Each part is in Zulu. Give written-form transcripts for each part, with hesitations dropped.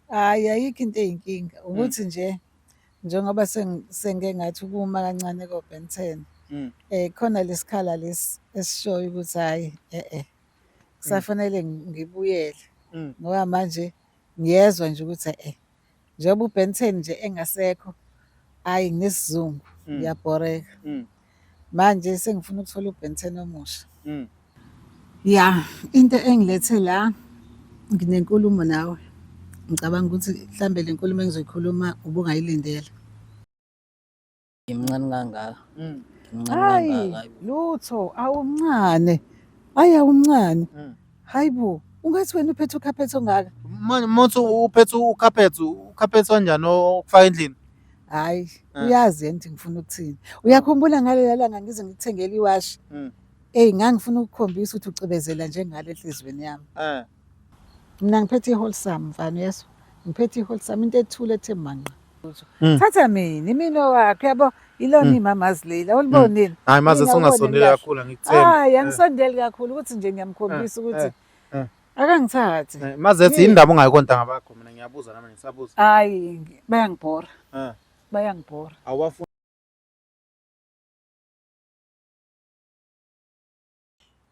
Hhayi, ayikho into eyinkinga, ukuthi nje njengoba sengike ngathi ukuma kancane ko-Ben 10, khona lesikhala lesi esishoyo ukuthi hhayi e-e, kusafanele ngibuyele ngoba manje ngiyezwa nje ukuthi e-e, njengoba u-Ben 10 nje engasekho, hhayi nginesizungu, ngiyabhoreka. Manje sengifuna ukuthola u-Ben 10 omusha. Ya, into engilethe la nginenkulumo nawe. Ngicabanga ukuthi mhlambe le nkulumo engizoyikhuluma ubungayilindele. Ngimncane kangaka. Ngimncane Hayi, kangaka. Hayi bo. lutho, awumncane. Hayi awumncane. Hayi bo, ungathi wena uphethe ukhaphethe ongaka. Manje mothu uphethe ukhaphethe, ukhaphethe kanjani okufaka endlini? Hayi, uyazi yena ukuthi ngifuna ukuthini. Uyakhumbula ngalela langa ngize ngikuthengele iwashi. Eyi, ngangifuna ukukhombisa ukuthi ucibezela njengalo enhliziyweni yami. Mina ngiphethe i-wholesome mfana, uyezwa? Ngiphethe i-wholesome, into ethule ethe manqa. Thatha mina, imino wakho, yabo, ilona imamazi leli, awuliboni yini? Hayi maze Mina awuboni ungasondeli kahle. kakhulu angikuthembi. Hayi, angisondeli kakhulu ukuthi nje ngiyamkhombisa ukuthi akangithathe. Mazethi Yini? indaba ungayikonta ngabakho, mina ngiyabuza nami ngisabuza. Hayi, bayangibhora. Bayangibhora. Awubafuni.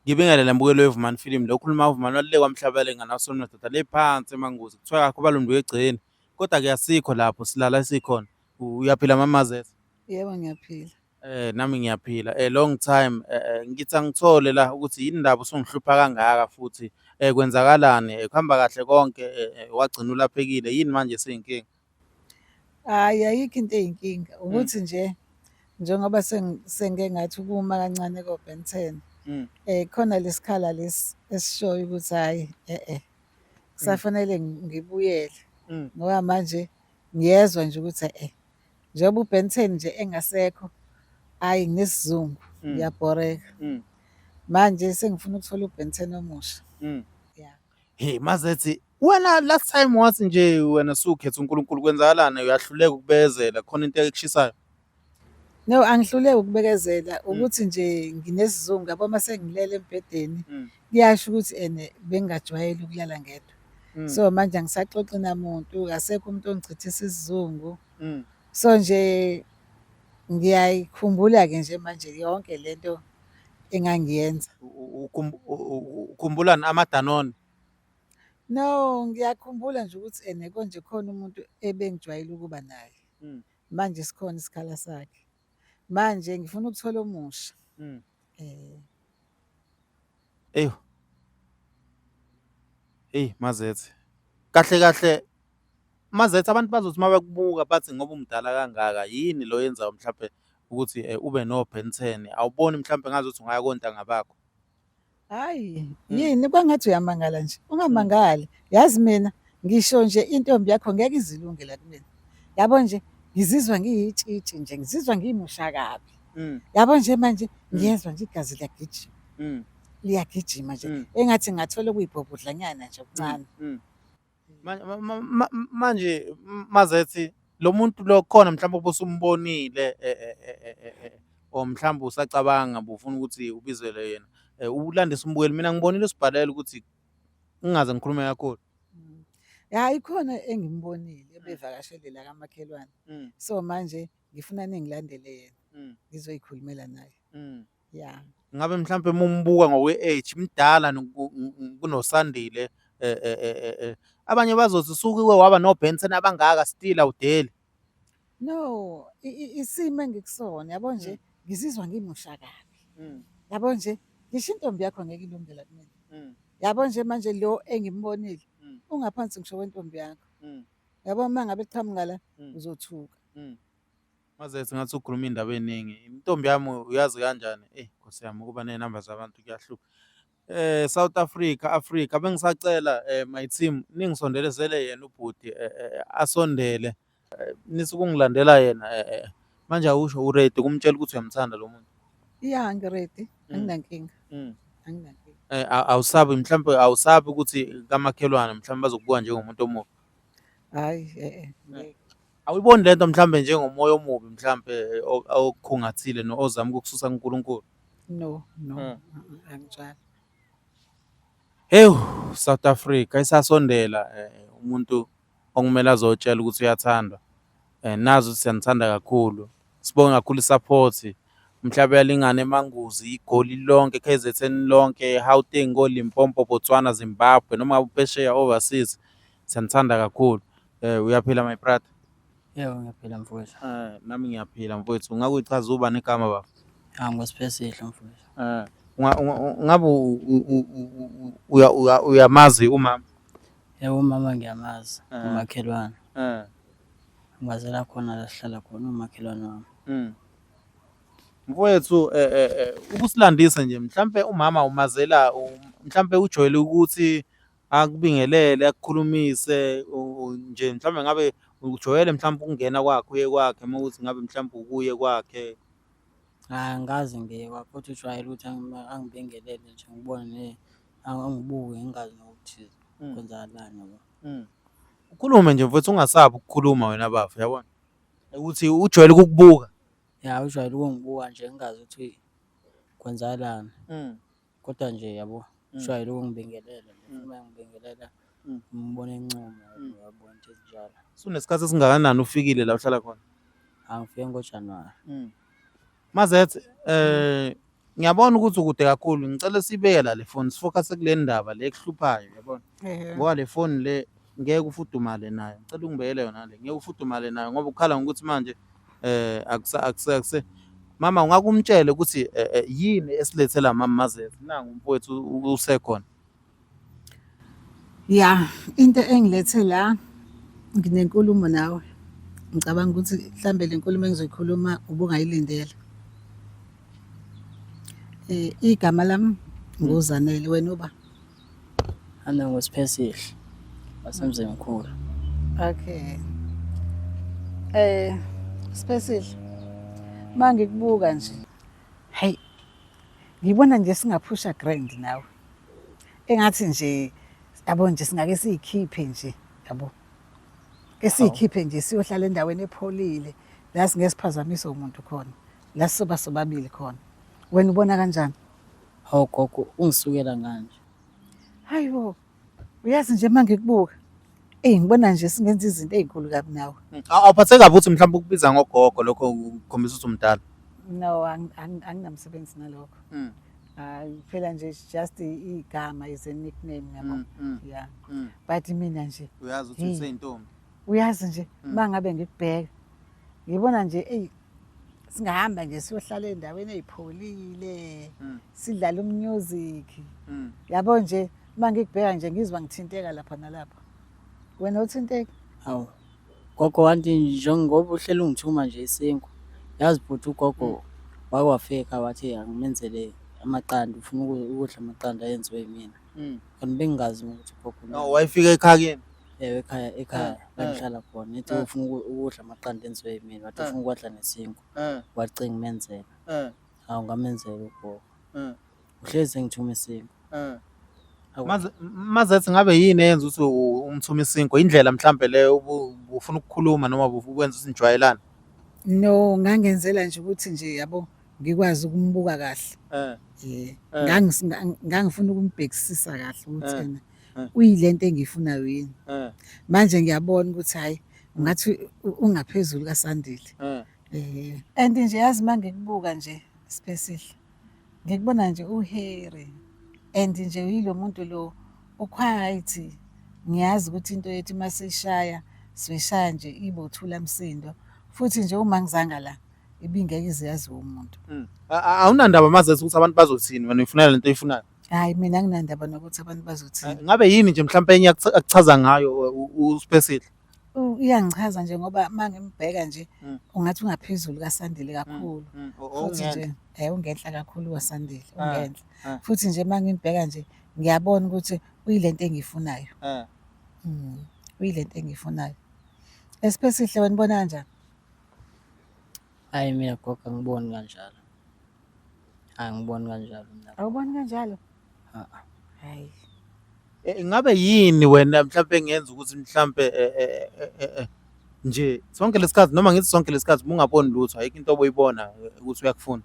Ngibingelele mbukelo weVumani Film, lo khuluma uVumani walile kwamhlabele nganaso madoda le phansi emanguzi. Kuthiwa kakho balundu egceni. Kodwa ke asikho lapho silala sikhona. Uyaphila mama Zethu? Yebo, ngiyaphila. Nami ngiyaphila. Long time ngithi angithole la ukuthi yini ndaba usungihlupha kangaka futhi kwenzakalani? Kuhamba kahle konke, wagcina ulaphekile, yini manje seyinkinga? Hhayi, ayikho into eyinkinga, ukuthi nje njengoba sengike ngathi ukuma kancane ko-Ben 10, khona lesikhala lesi esishoyo ukuthi hhayi e-e, kusafanele ngibuyele ngoba manje ngiyezwa nje ukuthi e-e, njengoba u-Ben 10 nje engasekho, hhayi nginesizungu, ngiyabhoreka. Manje sengifuna ukuthola u-Ben 10 omusha. Ya. Hey Mazethi, wena last time wathi nje wena sukhetha uNkulunkulu, kwenzakalani? Uyahluleka ukubekezela, khona into ekushisayo? No, angihluleki ukubekezela, ukuthi nje nginesizungu, yabo uma sengilele embhedeni kuyasho ukuthi ene bengingajwayele ukulala ngedwa. So manje angisaxoxi namuntu, akasekho umuntu ongichithisa isizungu. So nje ngiyayikhumbula-ke nje manje yonke lento engangiyenza. Ukhumbulani amaDanone? No, ngiyakhumbula nje ukuthi ene konje khona umuntu ebengijwayele ukuba naye. Manje sikhona isikhala sakhe. Manje ngifuna ukuthola omusha. Eyo. Hey Mazethe. Kahle kahle Mazethe, abantu bazothi uma bekubuka bathi ngoba umdala kangaka yini lo yenzayo mhlampe ukuthi ube no Ben 10, awuboni mhlampe ngazuthi ungaya kontanga bakho? Hayi, yini kwangathi uyamangala nje. Ungamangali. Yazi mina ngisho nje intombi yakho ngeke izilunge la kumina. Yabo nje ngizizwa ngiyitshitshi nje, ngizizwa ngimusha kabi. Yabo nje manje ngiyezwa nje igazi liyagijima. Liyagijima nje. Engathi ngathola okuyibhobhodlanyana nje okuncane. Manje Mazethi, lo muntu lo khona mhlawumbe obusumbonile or mhlawumbe usacabanga ubufuna ukuthi ubizele yena, ulandise umbukeli. Mina ngibonile usibhalela ukuthi ngingaze ngikhulume kakhulu. Hhayi, khona engimbonile ebevakashele la kamakhelwane. So manje ngifuna ningilandele yena, ngizoyikhulumela naye. Ya. Ngabe mhlampe uma umbuka ngokwe-age mdala kunoSandile, abanye bazothi usuke waba no-Ben 10 abangaka still awudeli. No, isimo engikusona, yabo nje ngizizwa ngimusha kabi. Yabo nje ngisho intombi yakho ngeke ilunge la kumina. Yabo nje manje lo engimbonile ungaphansi ngisho kwentombi yakho. Yabo uma ngabe eqhamuka la uzothuka. Mazethe ngathi ukhuluma indaba eningi. Intombi yami uyazi kanjani? Eh Nkosi yami, ukuba nezinamba zabantu kuyahlupha. South Africa, Africa, bengisacela my team ningisondelezele yena ubhuti, asondele, nisuke ungilandela yena. Manje awusho, u-ready ukumtshela ukuthi uyamthanda lo muntu? Ya, ngi-ready, anginankinga. Anginankinga. Awusabi mhlampe, awusabi ukuthi kamakhelwane mhlampe bazokubuka njengomuntu omubi? Hhayi, e-e, ngeke. Awuyiboni lento mhlambe njengomoya omubi mhlampe okukhungathile no ozama ukukususa kuNkulunkulu? No, no, angitshali. Hewu, South Africa isasondela, umuntu okumele azotshela ukuthi uyathandwa. Nazi ukuthi siyanithanda kakhulu. Sibonge kakhulu i-support. Umhlabuyalingana eManguzi, iGoli lonke, KZN lonke, Gauteng, koLimpopo, Botswana, Zimbabwe, noma ngabe uphesheya overseas. Siyanithanda kakhulu. Uyaphila my brother? Yebo ngiyaphila mfowethu. Nami ngiyaphila mfowethu. Ungake uyichaze ubani igama baba? Ah nguSiphesihle mfowethu. Ungabe uyamazi umama? Yebo umama ngiyamazi, umakhelwane. Ngimazela khona la sihlala khona umakhelwane wami. Mfowethu ukusilandisa nje mhlampe umama umazela mhlampe ujwayele ukuthi akubingelele akukhulumise nje mhlawumbe ngabe ujwayele mhlawumbe ukungena kwakhe uye kwakhe uma kuwukuthi ngabe mhlawumbe ukuye kwakhe. Hhayi angikaze ngiye kwakhe kodwa ujwayele ukuthi angibingelele nje ngibone angibuke ngingazi nokuthi kwenzakalani yabo. Ukhulume nje mfowethu ungasabi ukukhuluma wena bafo yabona, ukuthi ujwayele ukukubuka. Ya ujwayele ukungibuka nje ngingazi ukuthi kwenzakalani. Kodwa nje yabo ujwayele ukungibingelela nje futhi uma engibingelela ngibona encuma yabo into ezinjalo. Usunesikhathi esingakanani ufikile la uhlala khona? Angifike ngoJanuwari. Mazethe, ngiyabona ukuthi ukude kakhulu, ngicela sibeke la le foni sifocus kule ndaba le ekuhluphayo yabona. Ngoba le foni le ngeke ufudumale nayo. Ngicela ungibekele yona le. Ngeke ufudumale nayo ngoba ukhala ngokuthi manje akuse akuse akuse. Mama ungake umtshele ukuthi yini esilethela mama Mazethe nangu umfowethu usekhona. Ya, into engilethe la nginenkulumo nawe. Ngicabanga ukuthi mhlambe le nkulumo engizoyikhuluma ubungayilindela. Igama lami nguZanele, wena uba? Mina nguSiphesihle waseMzimkhulu. Okay. Siphesihle, uma ngikubuka nje, hayi ngibona nje singaphusha grand nawe. Engathi nje yabo nje singake siyikhiphe nje yabo. Ke siyikhiphe nje siyohlala endaweni epholile la singeke siphazamise umuntu khona. La sizoba sobabili khona. Wena ubona kanjani? Hawu gogo ungisukela ngani nje? Hayi bo. Uyazi nje uma ngikubuka, eyi ngibona nje singenza izinto ey'nkulu kabi nawe. Awuphatheki kabi ukuthi mhlawumbe ukubiza ngogogo lokho kukhombisa ukuthi umdala? No, anginamsebenzi nalokho. Hayi phela nje it's just igama is a nickname yabo. Yeah. But mina nje uyazi ukuthi Hey. useyintombi. Uyazi nje uma ngabe ngikubheka ngibona nje eyi singahamba nje siyohlala endaweni ey'pholile sidlale umusic. Yabo nje uma ngikubheka nje ngizwa ngithinteka lapha nalapha. Wena uthinteki? Hawu gogo wanti njengoba uhleli ungithuma nje isinkwa. Yazi bhuti ugogo wake wafika wathi angimenzele amaqanda ufuna ukudla amaqanda ayenziwe yimina. Kanti bengingazi ukuthi ugogo No, wayefika ekhaya kini? Ewe ekhaya ekhaya la ngihlala khona. Ethi ufuna ukudla amaqanda enziwe yimina, wathi ufuna ukwadla nesinkwa. Wathi ngimenzele. Hawu ngamenzela ugogo. Uhlezi engithuma isinkwa. Mazethi ngabe yini eyenza ukuthi umthume isinkwa? Indlela mhlambe leyo ubufuna ukukhuluma noma ubukwenza ukuthi nijwayelane? No, ngangenzela nje ukuthi nje yabo ngikwazi ukumbuka kahle. Ngangifuna ukumbhekisisa kahle ukuthi ena uyilento engiyifunayo yini. Manje ngiyabona ukuthi hhayi ngathi ungaphezulu kaSandile. And nje yazi uma ngikubuka nje Siphesihle, ngikubona nje uHarry and nje uyilo muntu lo uquiet. Ngiyazi ukuthi into yethu uma siyishaya siyishaya nje ibothula msindo futhi nje uma ngizanga la ibingeke ize yaziwe umuntu. Awunandaba Mazethe ukuthi abantu bazothini wena uyifunela lento oyifunayo? Hhayi mina anginandaba nokuthi abantu bazothini. Ngabe yini nje mhlawumpe enye akuchaza ngayo uSiphesihle? Uyangichaza nje ngoba uma ngimbheka nje ungathi ungaphezulu kaSandile kakhulu. Futhi nje ungenhla kakhulu kwaSandile, ungenhla. Futhi nje uma ngimbheka nje ngiyabona ukuthi uyilento engiyifunayo. Uyilento engiyifunayo. Esiphesihle wena ubona kanjani? Hhayi mina gogo angiboni kanjalo. Angiboni kanjalo mina. Awuboni kanjalo? Ha-a. Hhayi. Ingabe yini wena mhlampe engenza ukuthi mhlampe nje sonke lesikhathi noma ngithi sonke lesikhathi ubungaboni lutho ayikho into obuyibona ukuthi uyakufuna?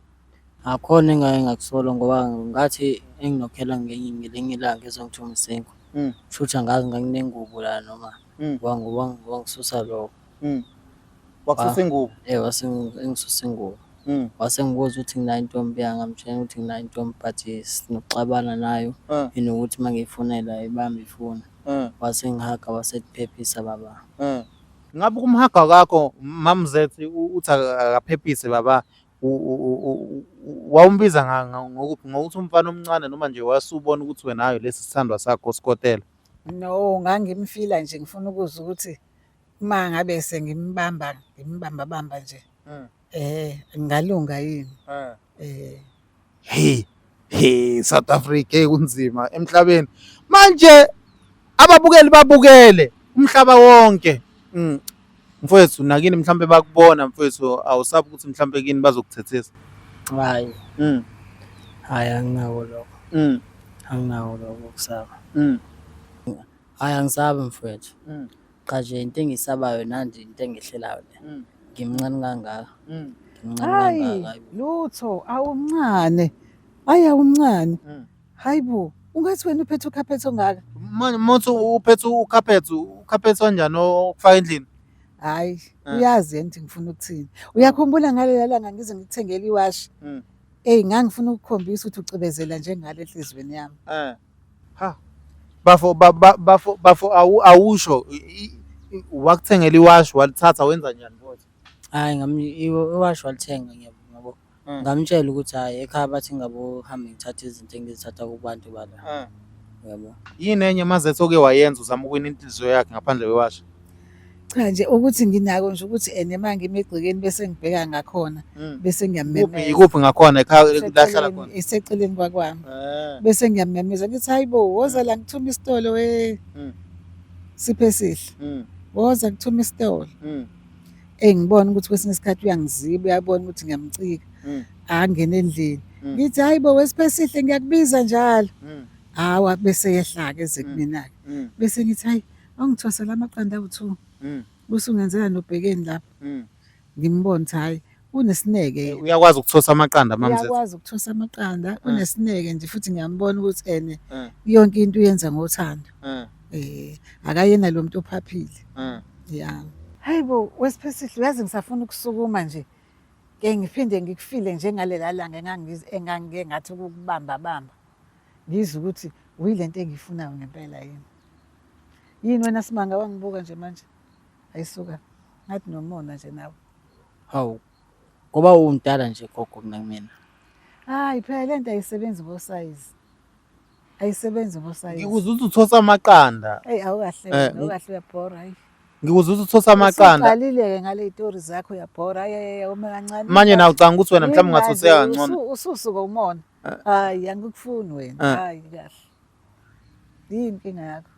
Akhona engake ngakusola ngoba ngathi enginokhela ngelinye ilanga ezongithuma isinkwa. Shuthi angazi nganginengubo la noma wangisusa lokho. Wakususa ingubo? Eh, wase engisusa ingubo. Wase ngibuza ukuthi nginayo intombi, ya ngamtshela ukuthi nginayo intombi but sinokuxabana nayo inokuthi uma ngiyifonela ayibambi ifoni. Wase engihaga wase ethi phephisa baba. Ngabe ukumhaga kwakho Mamzethi uthi akaphephise baba wawumbiza ngokuphi, ngokuthi umfana omncane noma nje wasubona ukuthi wena hayi lesi sithandwa sakho sikotela? No, ngangimfila nje ngifuna ukuzwa ukuthi uma ngabe sengimbamba ngimbamba bamba nje ngingalunga yini? Hey, hey South Africa, hey kunzima emhlabeni. Manje ababukeli babukele umhlaba wonke. Mfowethu nakini mhlambe bakubona mfowethu awusabi ukuthi mhlambe kini bazokuthethisa. Hayi. Hayi anginako lokho. Anginako lokho ukusaba. Hhayi angisabi mfowethu. Cha nje into engiyisabayo nandi into engehlelayo le. Ngimncane kangaka. Ngimncane Hayi kangaka hayi bo. lutho, awumncane. Hayi awumncane. Hayi bo, ungathi wena uphethe ukhaphethe ongaka. Manje mothu uphethe ukhaphethe, ukhaphethe kanjani okufaka endlini? Hayi, uyazi yena ukuthi ngifuna ukuthini. Uyakhumbula ngalela langa ngize ngikuthengele iwashi. Eyi ngangifuna ukukhombisa ukuthi ucibezela njengale enhliziyweni yami. Ha. Bafo bafo bafo awusho wakuthengela iwashi walithatha wenza njani mfowethu? Hhayi ngami iwashi walithenga ngiyabonga yabo. Ngamtshela ukuthi hhayi ekhaya bathi ngabohambe ngithathe izinto engizithatha kubantu bala. Yabo. Yini enye mazethu oke wayenza uzama ukuwina inhliziyo yakhe ngaphandle kwewashi? Cha nje ukuthi nginako nje ukuthi ene uma ngimi egcekeni bese ngibheka ngakhona bese ngiyamemeza. Ikuphi ngakhona ekhaya la hlala khona? Iseceleni kwakwami. Bese ngiyamemeza ngithi hayi bo woza la ngithuma isitolo we. Siphesihle. Woza ngithuma isitolo. Engibona ukuthi kwesinye isikhathi uyangiziba uyabona ukuthi ngiyamcika. Angene endlini. Ngithi hayi bo wesiphesihle ngiyakubiza njalo. Hawa bese yehla-ke eze kumina-ke. Bese ngithi hayi awungithosela amaqanda awu-2. Bese ungenzela nobhekeni lapho. Ngimbone ukuthi hhayi unesineke. Uyakwazi ukuthosa amaqanda mamzethu? Uyakwazi ukuthosa amaqanda, unesineke nje futhi ngiyambona ukuthi ene yonke into uyenza ngothando. Akayena lo muntu ophaphile. Ya. Hayi bo wesiphesihle uyazi ngisafuna ukusukuma nje. Ke ngiphinde ngikufile njengalela langa engangike ngathi ukukubamba bamba. Ngizwe ukuthi uyilento engiyifunayo ngempela yini. Yini wena Simanga wangibuka nje manje? Ayisuka. Ngathi nomona nje nawe. Hawu. Ngoba uwumdala nje gogo mina. Hayi phela lento ayisebenzi ngosayizi. Ayisebenzi ngosayizi. Ngikuzwa ukuthi uthosa amaqanda. Hey awukahle wena, awukahle uyabhora hayi. Ngikuzwa ukuthi uthosa amaqanda. Usuqalile-ke ngale y'tori zakho uyabhora. Hayi hayi ume kancane. Manje nawe ucabanga ukuthi wena mhlawumbe ungathoseka kangcono. Ususuka umona. Hayi angikufuni wena. Hayi kahle. Yini inkinga yakho?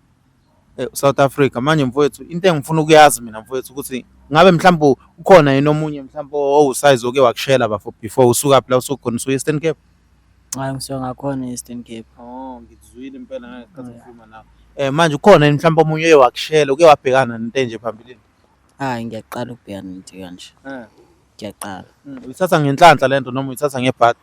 South Africa manje mfowethu into engifuna ukuyazi mina mfowethu ukuthi ngabe mhlawumbe ukhona yini omunye mhlawumbe owusize oke wakushela bafo before usuka phi la usukhona usuka Eastern Cape? Hayi ngisuka ngakhona e-Eastern Cape. Oh ngikuzwile impela ngesikhathi ngikhuluma nawe. Manje ukhona yini mhlawumbe omunye oye wakushela uke wabhekana nento enje phambilini? Hayi ngiyaqala ukubhekana nento kanje. Ngiyaqala. Uyithatha ngenhlanhla lento noma uyithatha ngebhadi?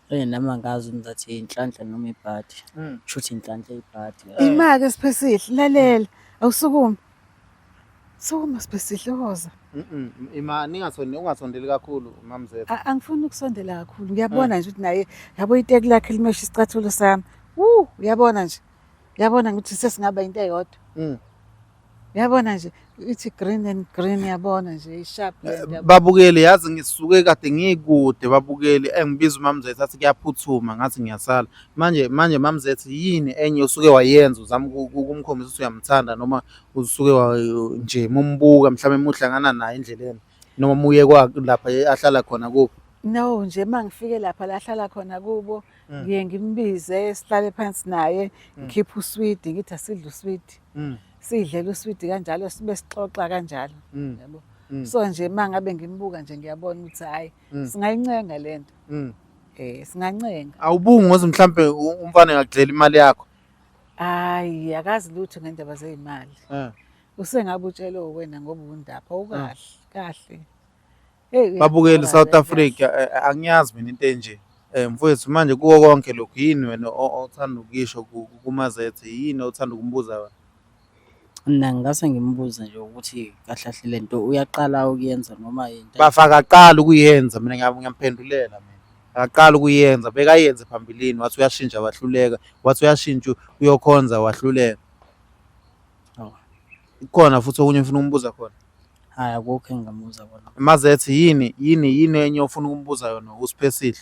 Nami angazi ukuthi ngizathi inhlanhla noma ibhadi. Kusho inhlanhla ibhadi. Ima-ke Siphesihle, lalela. Awusukume. Sukuma Siphesihle, woza. Ima ningasondeli, ungasondeli kakhulu mamzethu. Angifuni ukusondela kakhulu. Ngiyabona nje ukuthi naye yabo iteki lakhe limesha isicathulo sami. Woo, uyabona nje. Uyabona ukuthi sesingaba into eyodwa. Uyabona nje ithi green and green uyabona nje isharp le nto. Babukeli yazi ngisuke kade ngikude babukeli engibiza uMamzethu athi kuyaphuthuma ngathi ngiyasala. Manje manje Mamzethu yini enye usuke wayenza uzama ukumkhombisa ukuthi uyamthanda noma usuke nje mumbuka mhlawumbe muhlangana naye endleleni noma muye kwa lapha ahlala khona kubo. No nje mangifike lapha la ahlala khona kubo ngiye ngimbize sihlale phansi naye ngikhiphe uswidi ngithi asidle uswidi. Sidlela uswidi kanjalo sibe sixoxa kanjalo yabo. So nje mangabe ngimbuka nje ngiyabona ukuthi hayi singayincenga lento. Singancenga. Awubungi ngoze mhlambe umfana engakudlela imali yakho. Hayi akazi lutho ngendaba zeyimali. Usengabe utshelwe wena ngoba undapha ukahle kahle. Hey, babukeli South Africa angiyazi mina into enje. Mfowethu manje kuko konke lokhu yini wena othanda ukuyisho kuMazethe, yini othanda ukumbuza yona? Mina ngingase ngimbuze nje ukuthi kahle kahle le nto uyaqala ukuyenza noma yinto. Bafa akaqali ukuyenza, mina ngiyamphendulela mina. Akaqali ukuyenza, bekayenze phambilini wathi uyashintsha wahluleka, wathi uyashintsha uyokhonza wahluleka. Oh. Kukhona futhi okunye ofuna ukumbuza khona? Hhayi akukho engingambuza kona. Mazethe yini yini yini enye ofuna ukumbuza yona uSiphesihle?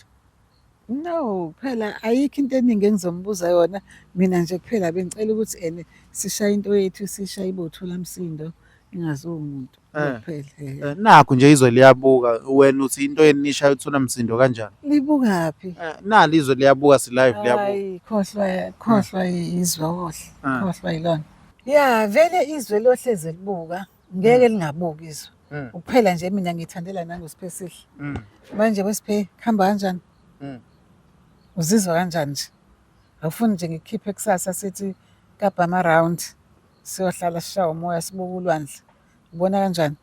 No, phela ayikho into eningi engizombuza yona. Mina nje kuphela bengicela ukuthi ene sishaye into yethu sishaye ibothula msindo ingaziwa umuntu. Kuphela. Nakhu nje izwe liyabuka wena uthi into yenu nishaye uthula msindo kanjani? Libukaphi? Nali izwe liyabuka si live liyabuka. Hayi, khohlwa khohlwa izwe ohle. Khohlwa yilona. Ya, vele izwe lohleze libuka. Ngeke lingabuki izwe. Kuphela nje mina ngithandela nangoSiphesihle. Manje weSiphe kuhamba kanjani? Uzizwa kanjani nje? Awufuni nje ngikukhiphe kusasa sithi Kapa ama-round siyohlala sishaye umoya sibuke ulwandle. Ubona kanjani?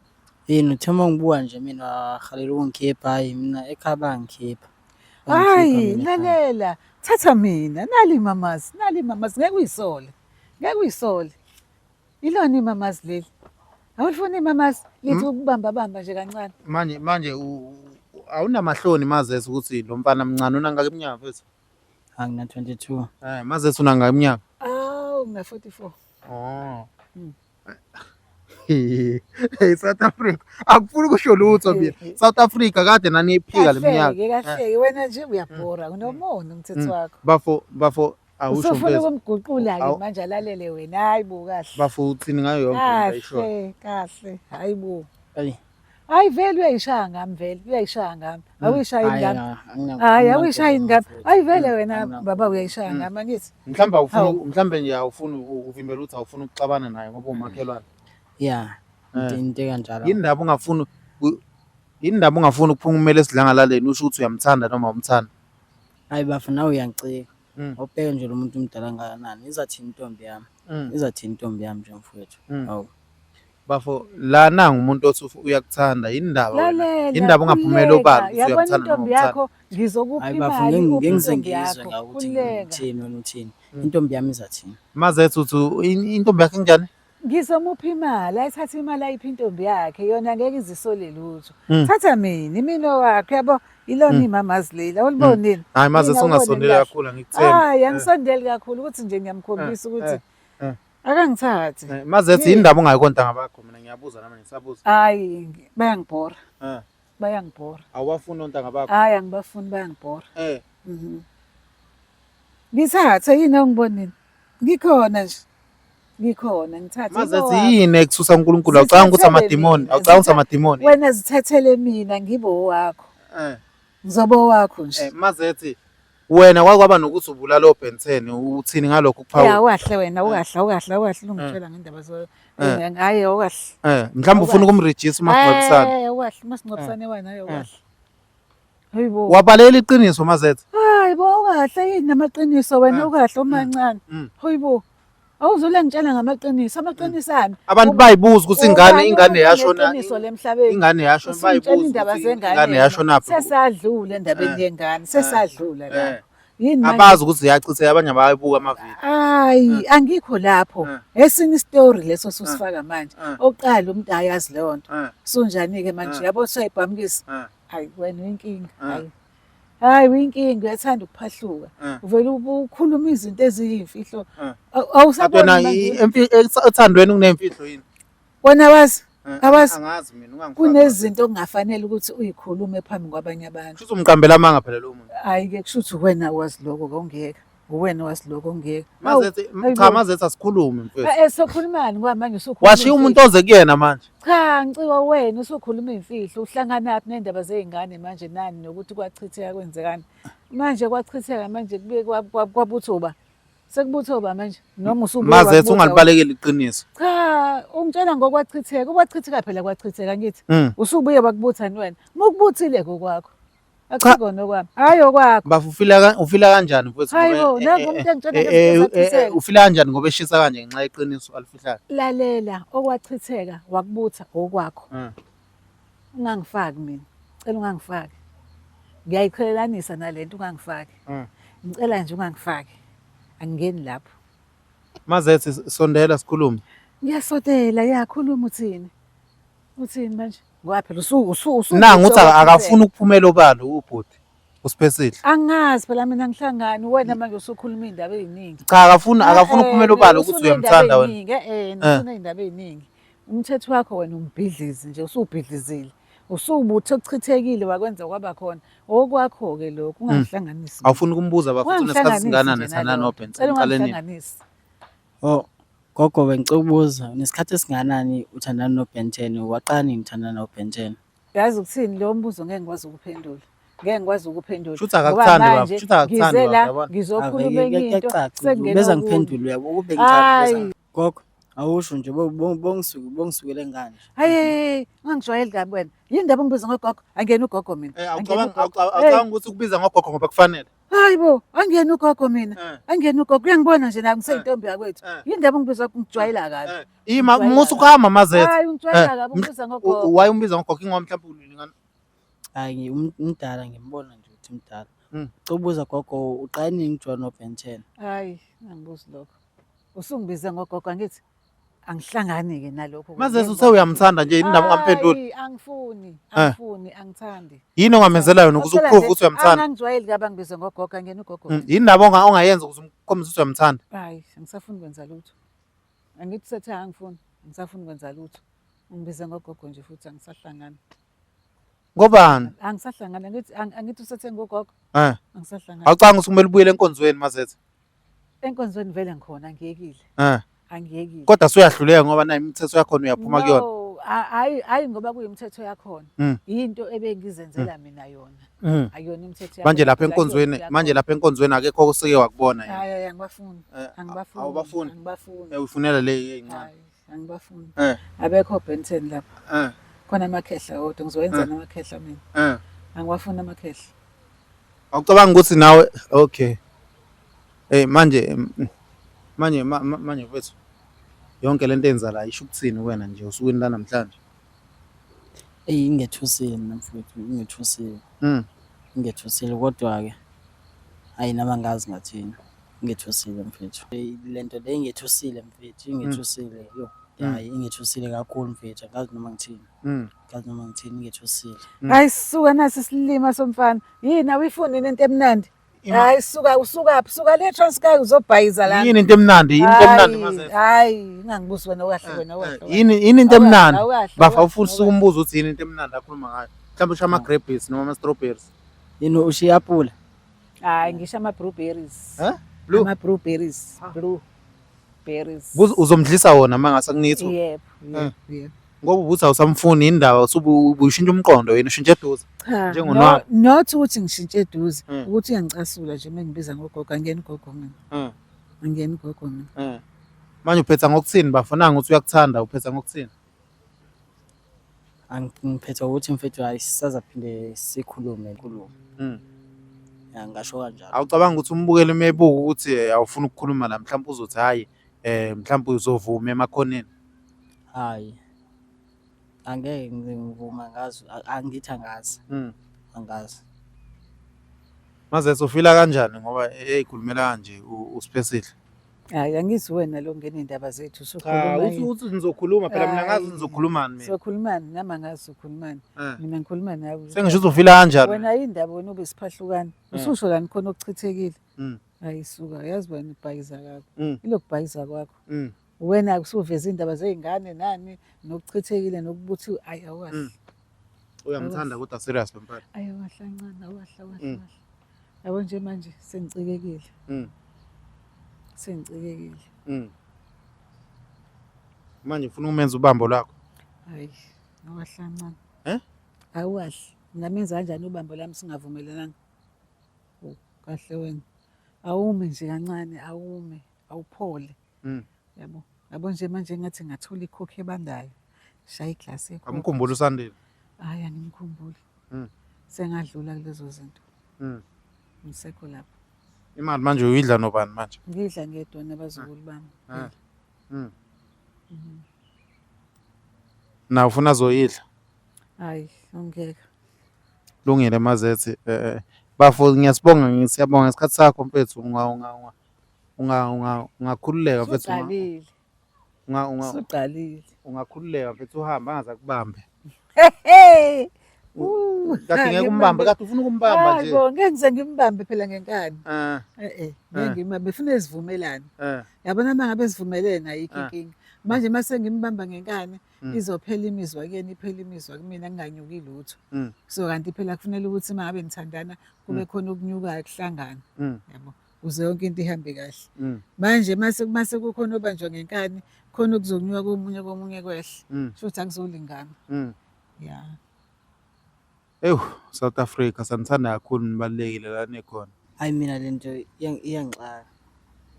Yini uthe uma ngibuka nje mina wahalela ukungikhipha, hhayi mina ekhaya bayangikhipha. Hayi, lalela, thatha mina, nali imamazi, nali imamazi, ngeke uyisole. Ngeke uyisole. Ilona imamazi leli. Awulifuni imamazi lithi ukubamba bamba nje kancane. Manje manje awunamahloni Mazethe ukuthi lo mfana mncane unangaki iminyaka mfethu? Angina 22. Mazethe unangaki iminyaka? Awu ngina 44. Oh. Hey South Africa, akufuni ukusho lutho mina. South Africa kade naniyiphika le minyaka. Kahleke kahleke wena nje uyabhora unomona umthetho wakho. Bafo bafo awusho Usufuna mfethu. ukumguqula-ke manje alalele wena hayi bo kahle. Bafo uthini ngayo yonke lento ayishoyo? Kahle kahle hayi bo. Ayi. Hayi vele uyayishaya ngami vele uyayishaya ngami. Awuyishayi Hhayi, ngami. hayi Hayi awuyishayi ngami. Hayi vele wena baba uyayishaya ngami angithi. Mhlawumbe awufuni Hawu. mhlawumbe nje awufuni uvimbela ukuthi awufuni ukuxabana naye ngoba umakhelwane. Ya, into ekanjalo. Yini ndaba ungafuni yini ndaba ungafuni ukuphumela esidlangalaleni usho ukuthi uyamthanda noma awumthandi? Hayi bafo nawe uyangicika. Awubheke nje lo muntu umdala kangakanani. Izathini intombi yami? Izathini intombi yami nje mfowethu? Hawu. Bafo la nangu umuntu othi uyakuthanda yini ndaba wena? Lalela, Yini ndaba ungaphumeli obala khululeka. ukuthi Yabona uyamthanda noma intombi awumthandi? yakho ngizokupha Hayi bafo imali uphe ngeke ngize intombi ngizwe yakho. ngawe ukuthi Khululeka. uthini wena uthini. Intombi yami izathini? Mazethe uthi intombi yakhe injani? Ngizomupha imali, ayithathe imali ayiphe intombi yakhe, yona ngeke izisole lutho. Thatha mina, imino wakho yabo, ilona imamazi leli, awuliboni yini? Hayi Mazethe Mina awuboni ungasondeli kahle. kakhulu angikuthembi. Hayi, angisondeli kakhulu ukuthi nje ngiyamkhombisa ukuthi akangithathe. Mazethe yini ndaba ungayi kontanga bakho mina ngiyabuza nami ngisabuza. Hayi, bayangibhora. Bayangibhora. Awubafuni ontanga bakho? Hayi, angibafuni bayangibhora. Ngithathe yini awungibonini? Ngikhona nje. Ngikhona ngithathe. Mazethe yini ekususa uNkulunkulu? Awucabanga ukuthi amadimoni, awucabanga ukuthi amadimoni. Wena zithathele mina ngibe owakho. Ngizoba owakho nje. Mazethe wena kwake kwaba nokuthi ubulala oBen 10 uthini ngalokho ukuphawula? Ya ukahle wena ukahle ukahle ukahle ungitshela ngendaba zo. Hayi ukahle. Mhlawumbe ufuna ukumrejista umasingcwabisane. Ukahle umasingcwabisane wena hayi ukahle. Hayibo. Wabalela iqiniso Mazethe. Hayi bo ukahle yini namaqiniso wena ukahle umancane. Hayibo. Awuzule ngitshela ngamaqiniso, amaqiniso ami. Abantu bayibuza ukuthi ingane ingane yashona iqiniso lemhlabeni. Ingane yashona bayibuza indaba ukuthi zengane. ingane yashona phi. Sesadlula endabeni yengane, sesadlula lapho. Yini manje? Abazi ukuthi ziyachitheka abanye abayibuka amavidiyo. Hayi, angikho lapho. Esinye isitori leso susifaka manje. Oqala umuntu ayazi leyo nto. Sunjani ke manje yabo usayibhamukisa. Hayi wena uyinkinga. Hayi. Hayi uyinkinga uyathanda ukuphahluka. Uvele ukhuluma izinto eziyimfihlo. Awusaboni Wena manje. ethandweni kunemfihlo yini? Wena wazi? Awazi? Angazi mina ungangifaki. Kunezinto okungafanele ukuthi uyikhulume phambi kwabanye abantu. Kusho umqambela amanga phela lo muntu. Hayi ke kusho ukuthi wena wazi lokho kongeka. Uwena wazi lokho ongeka. Mazethe cha Mazethe asikhulume mfethu. Sokhulumani ngoba manje usukhuluma. Washiya umuntu oze kuyena manje. Cha ngiciwa wena usukhuluma imfihlo uhlanganaphi nendaba zey'ngane manje nani nokuthi kwachitheka kwenzekani. Manje kwachitheka manje kube kwabuthuba. Sekubuthoba manje noma usubuya. Mazethe ungalibalekeli iqiniso. Cha ungitshela ngokwachitheka, ukwachitheka phela kwachitheka ngithi. Usubuye wakubuthani wena. Mukubuthile kokwakho. Akusikona okwami. Hayi okwakho. Bafo ufila ufila kanjani mfowethu? Hayi bo, nangu umuntu engitshela ngezinto ezachitheka. Ufila kanjani ngoba eshisa kanje ngenxa yeqiniso alifihlayo? Lalela, okwachitheka wakubutha okwakho. Ungangifaki mina. Cela ungangifaki. Ngiyayiqhelelanisa nalento ungangifaki. Ngicela nje ungangifaki. Angingeni lapho. Mazethe sondela sikhulume. Ngiyasondela yakhuluma uthini? Uthini manje? Ngoba phela usu usu usu Nangu uthi akafuni ukuphumela obala ubhuti. Usiphesihle. Angazi phela mina ngihlangani wena manje usukhuluma iy'ndaba ey'ningi. Cha akafuni ukuphumela obala ukuthi uyamthanda wena. Eh, usune iy'ndaba ey'ningi. Umthetho wakho wena umbhidlizi nje usubhidlizile. Usubuthe okuchithekile wakwenza kwaba khona. Okwakho-ke lokho ungangihlanganisi. Awufuni ukumbuza bafuna unesikhathi singanani ethandana noBenson uqale nini? Ungangihlanganisi. Oh, gogo bengicela ukubuza unesikhathi esinganani uthandana noBen 10? Waqala nini uthandana noBen 10? Yazi ukuthini lo mbuzo ngeke ngikwazi ukuphendula. Ngeke ngikwazi ukuphendula. Shuthi akakuthandi baba, shuthi akakuthandi baba, yabona. Ngizokhuluma enye into. Sekungena Beza ngiphendule uyabo ukube ngithanda. Gogo, awusho nje bongisuke bongisukele ngani nje. Hayi, ungangijwayeli kabi wena. Yini ndaba ungibiza ngogogo? Angiyena ugogo mina. Eh, awucabanga ukuthi ukubiza ngogogo ngoba kufanele. Hayi bo, angiyena ugogo mina. Angiyena ugogo. Uyangibona nje la ngiseyintombi yakwethu. Yini ndaba ungibiza ngijwayela kabi. Ima musu kuhamba mazethe. Hayi ungijwayela kabi ungibiza ngogogo. Why umbiza ngogogo ingoba mhlawumbe ulingana? Hayi umdala ngimbona nje ukuthi mdala. Cela ubuza gogo uqale nini ukujola noBen 10? Hayi, angibuzi lokho. Usungibize ngogogo angithi angihlangani-ke nalokho. Mazesi uthe uyamthanda nje yini ndaba ungamphenduli? Hayi, angifuni, angifuni, angithandi. Yini ongamenzela yona ukuze uprove ukuthi uyamthanda? Angangijwayeli kabi angibize ngogogo, angiyena ugogo. Yini ndaba ongayenza ukuze umkhombise ukuthi uyamthanda? Hayi, angisafuni kwenza lutho. Angithi sethe angifuni, angisafuni kwenza lutho. Ungibize ngogogo nje futhi angisahlangani. Ngobani? Angisahlangani, angithi angithi usethe ngogogo. Eh. Angisahlangani. Awucanga ukuthi kumele ubuyele enkonzweni Mazethe? Enkonzweni vele ngikhona angiyekile. Eh. Angiyekile. Kodwa suyahluleka ngoba nayo imithetho yakhona uyaphuma kuyona. No, hayi hayi ngoba kuyimithetho yakhona. Yinto ebengizenzela mina yona. Akuyona imithetho yakhona. Manje lapha enkonzweni, manje lapha enkonzweni akekho oseke wakubona yini? Hayi angibafuni. Angibafuni. Awubafuni? Angibafuni. Uyifunela le eyincane. Angibafuni. Abekho Ben 10 lapha. Khona amakhehla odwa ngizowenza namakhehla mina. Angiwafuni amakhehla. Awucabanga ukuthi nawe okay. Hey manje manje manje mfethu yonke lento enza la isho ukuthini kuwena nje osukwini lanamhlanje? Eyi ingethusile mina mfowethu, ingethusile. Ingethusile kodwa-ke hhayi nami angazi ngathini. Ingethusile mfethu. Le nto le ingethusile mfethu, ingethusile yo. Hhayi ingethusile kakhulu mfethu, angazi noma ngithini. Angazi noma ngithini, ingethusile. Hayi suka nasi isilima somfana. Yini awuyifuni into emnandi? Hayi suka usukaphi? Suka le Transkei uzobhayiza la. Yini into emnandi? Yini into emnandi Mazethe? Hayi ungangibuzi wena okahle wena okahle. Yini yini into emnandi? Bafa ufuna usuke umbuzo ukuthi yini into emnandi akhuluma ngayo. Mhlawumbe usho ama grapes noma ama strawberries. Yini usho iapula? Hayi ngisho ama blueberries. Eh? Blue. Ama blueberries. Blue berries. Uzomdlisa wona mangase akunika ithuba. Yebo, yebo, yebo. Ngoba ubuthi awusamfuni indaba usubushintsha umqondo yena ushintshe eduze. Cha, Njengonwaba. no, not ukuthi ngishintshe eduze, ukuthi uyangicasula nje mengibiza ngogogo, angiyena ugogo mina. Angiyena ugogo mina. Manje uphetha ngokuthini bafo nanga ukuthi uyakuthanda uphetha ngokuthini? Ngiphetha ukuthi mfethu hayi sisazaphinde sikhulume khulume. Ya ngisho kanjalo. Awucabanga ukuthi umbukeli uma ebuka ukuthi awufuni ukukhuluma la mhlawumbe uzothi hayi mhlawumbe uzovuma emakhoneni. Hayi. Angeke ngivuma ngazi angithi angazi. Angazi. Mazethe ufila kanjani ngoba eyikhulumela kanje uSiphesihle? Hayi angithi wena lo ngena iy'ndaba zethu Cha usukhuluma uthi yini? uthi nizokhuluma phela mina ngazi Hayi. nizokhulumani mina. Sokhulumani nami angazi sokhulumani. Mina ngikhuluma nawe. Sengisho ukuthi ufila kanjani? Wena yindaba wena ube siphahlukana. Ususho lani khona okuchithekile. Hayi suka yazi wena ubhayiza kabi. Ilokubhayiza kwakho. Wena usuveza iy'ndaba zey'ngane nani nokuchithekile nokubuthiwe ayi awukahle. Uyamthanda kodwa serious lo mfana. Ayi awukahle kancane awukahle awukahle awukahle. Yabo nje manje sengicikekile. Sengicikekile. Manje ufuna ukumenza ubambo lwakho? Hayi awukahle kancane. Eh? Awukahle. Ngingamenza kanjani ubambo lami singavumelananga? Oh, kahle wena. Awume nje kancane, awume, awuphole. Yabo. Yabo nje manje ngathi ngathola ikhokhi ebandayo. Shaya iglasi yekhokhi. Amkhumbula uSandile. Hayi angimkhumbuli. Sengadlula kulezo zinto. Ngisekho lapho. Imali manje uyidla nobani manje? Ngidla ngedwa nabazukulu bami. Na ufuna azoyidla? Hayi, angeke. Lungile Mazethi, bafo ngiyasibonga, siyabonga ngesikhathi sakho mfethu, ungakhululeka mfethu. Usuqalile. Usuqalile. Ungakhululeka mfethu, uhambe angaze akubambe. Hey! Kade ngeke umbambe, kade ufuna ukumbamba nje. Hayi bo, ngeke ngize ngimbambe phela ngenkani. Eh, ngeke ngimbambe, funa sivumelane. Yabona uma ngabe sivumelene ayikho inkinga. Manje mase ngimbamba ngenkani izophela imizwa kuyena, iphela imizwa kumina, kunganyuki lutho. So kanti phela kufanele ukuthi uma ngabe nithandana kube khona okunyukayo kuhlangana. Yabo, ukuze yonke into ihambe kahle. Manje mase kukhona obanjwa ngenkani, khona okuzonyuka komunye, komunye kwehle. Kusho ukuthi akuzolingana. Yeah. Ewu, South Africa sanithanda kakhulu, nibalulekile la nikhona. Hayi, mina le nto iyangixaka.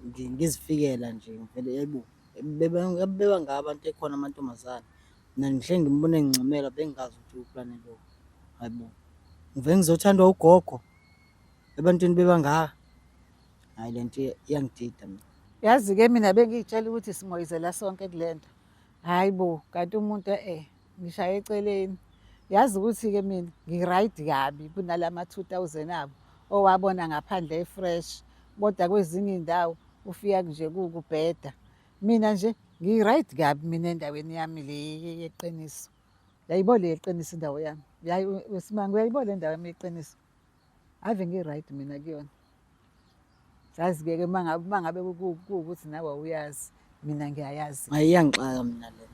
Ngizifikela nje ngivele, yebo, bebangaka abantu ekhona amantombazane. Mina ngihle ngimbone ngincumela, bengingazi ukuthi uplane lokho. Hayi bo, ngivele ngizothandwa ugogo ebantwini bebangaka. Hhayi, le nto iyangidida mina. Yazi-ke mina bengiy'tshela ukuthi simoyizela sonke kule nto. Hhayi bo, kanti umuntu ngishaye eceleni. Yazi ukuthi-ke mina ngi-right kabi kunalama 2000 abo owabona ngaphandle e-fresh, kodwa kwezinye iy'ndawo ufika nje kuwukubheda. Mina nje ngi-right kabi mina endaweni yami le yeqiniso. Uyayibona le yeqiniso indawo yami? Usimanga, uyayibona le ndawo yami yeqiniso? Ave ngi-right mina kuyona. Sazi-ke ke uma ngabe kuwukuthi nawe awuyazi, mina ngiyayazi. Hhayi, iyangixaka mina le nto.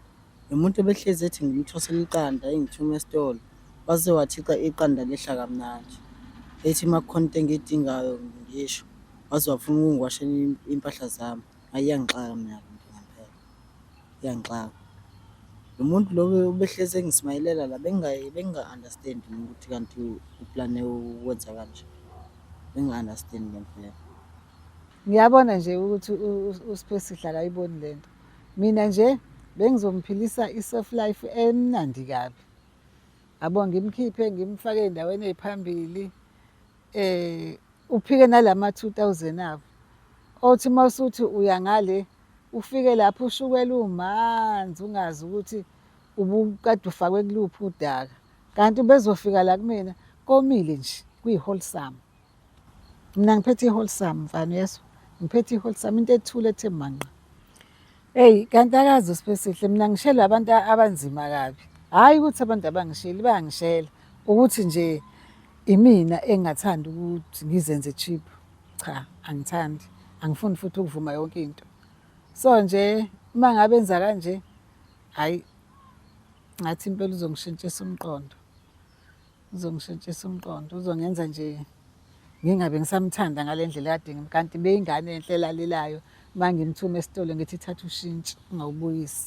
Lo muntu obehlezi ethi ngimthosele iqanda engithume esitolo, waze wathi iqanda lehla kamnandi. Ethi uma kukhona into engiyidingayo ngisho, waze wafuna ukungiwashela iy'mpahla zami. Hhayi, iyangixaka mina le nto ngempela, iyangixaka. Lo muntu lo ubehlezi engismayilela la, benginga-understand-i mina ukuthi kanti uplane ukwenza kanje. Benginga-understand ngempela. Ngiyabona nje ukuthi uSiphesihle akayiboni le nto. Mina nje bengizomphilisa i-soft life emnandi kabi. Yabo, ngimkhiphe ngimfake ey'ndaweni ey'phambili. Uphike nalama 2000 abo. Othi uma usuthi uya ngale ufike lapho ushukela umanzi, ungazi ukuthi ubukade ufakwe kuluphi udaka. Kanti bezofika la kumina komile nje, kuyi-wholesome. Mina ngiphethe i-wholesome mfana, uyezwa? Ngiphethe i-wholesome, into ethule ethe manqa. Eyi, kanti akazi uSiphesihle, mina ngishelwa abantu abanzima kabi. Hhayi ukuthi abantu abangisheli, bayangishela. Ukuthi nje imina engingathandi ukuthi ngizenze cheap. Cha, angithandi. Angifuni futhi ukuvuma yonke into. So nje uma ngabe enza kanje, hhayi, ngathi impela uzongishintshisa umqondo. Uzongishintshisa umqondo, uzongenza nje ngingabe ngisamthanda ngale ndlela kade, kanti beyingane enhle elalelayo. Uma ngimthuma esitolo ngithi thatha ushintshi ungawubuyisi.